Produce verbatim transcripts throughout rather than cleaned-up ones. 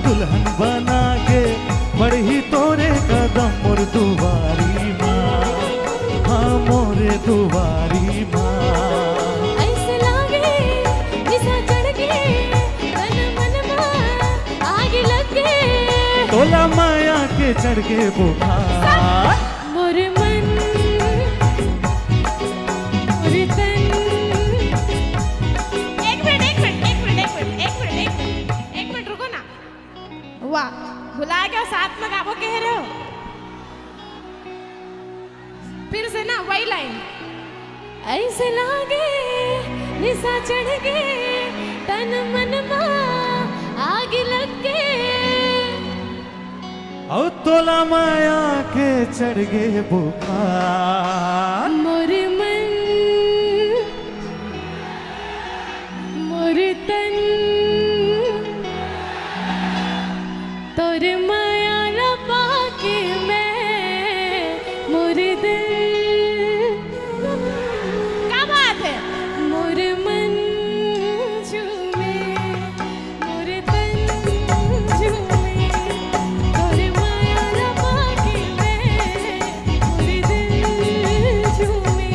दुल्हन बना के बढ़ही तोरे कदम मोर दुवारी माँ, हाँ मोरे दुवारी माँ। ऐसे लागे निसा चढ़ के तन मन मा आग लग के। तोला माया के चढ़ के बुखार। मोर मन, मोर तन। एक मिनट, एक मिनट, एक मिनट, एक मिनट, एक मिनट, एक मिनट, एक मिनट रुको ना। वाह, भुला गया, साथ में गाबो कह रहे हो। फिर से ना वही लाइन। ऐसे लागे निसा चढ़ गे तन मन मा आग लग गे। अउ तोला माया के चढ़ गे बुखार। मोर मन, मोर तन, तोर माया ला पाके मैं, मोर दिल। क्या बात है? मोर मन झूमे, मोर तन झूमे, तोर माया ला पाके मैं, मोर दिल झूमे।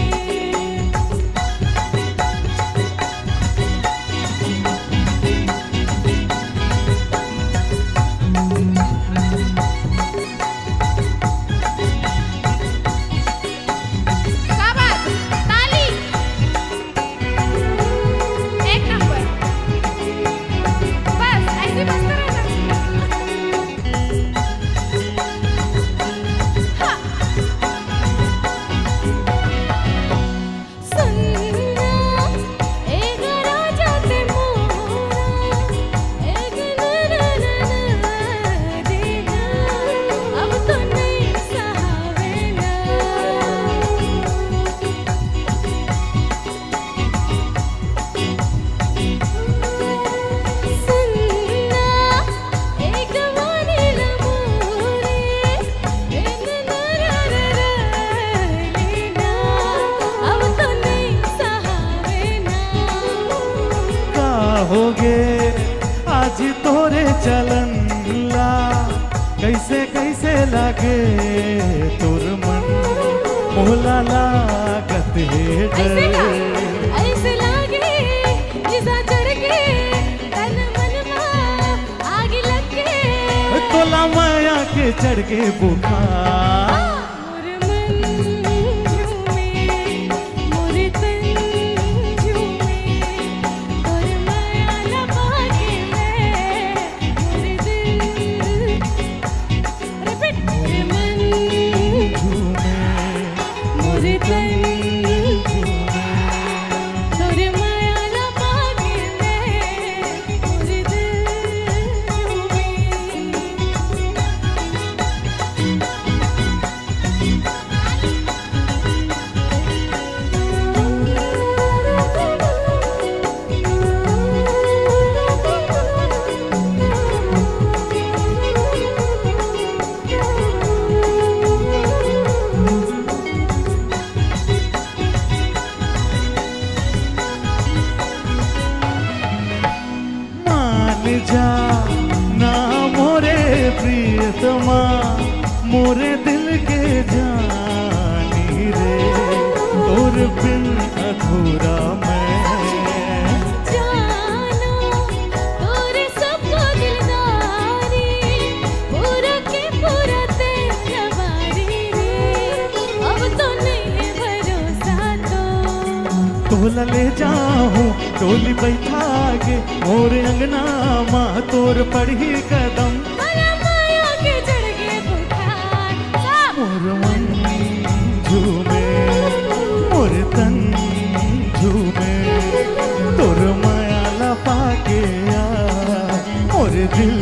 क्या बात? ताली। एक नंबर। बस, ऐसे बजते रहना। हाँ। सुनना, ए गा राजा ते मोरा, ए गा ना ना ना ना देना, अब तो नहीं सहावे ना। सुनना, ए गा मानी ला मोरे, ए ना ना ना ना ना लेना, अब तो नहीं सहावे ना। का होगे आज तोरे चलन ला, कैसे कैसे लागे तोर मन, मोला लागत हे ऐसे का? डर। ऐसे लागे निसा चढ़ के तन मन मा आग लग गे। तोला माया के चढ़ गे बुखार। मोर मन झूमे, मोर तन झूमे, तोर माया ला पाके मैं, मोर दिल। Repeat। मोर मन झूमे, मोर तन झूमे, तोर माया ला पाके मैं, मोर दिल झूमे। मान जा ना मोरे प्रियतमा, मोरे दिल के जानी रे, तोर बिन अधूरा मैं। जानो तोरे सबको दिलदारी, पूरा के पूरा तेरा बारी रे, अब तो नहीं है भरोसा तो। तोला ले जाहूँ डोली बैठा के मोर अंगना मा तोर पड़ही कदम। मोला माया के चढ़ गे बुखार। सब। मोर मन झूमे, मोर तन झूमे, तोर माया ला पाके आ, मोर दिल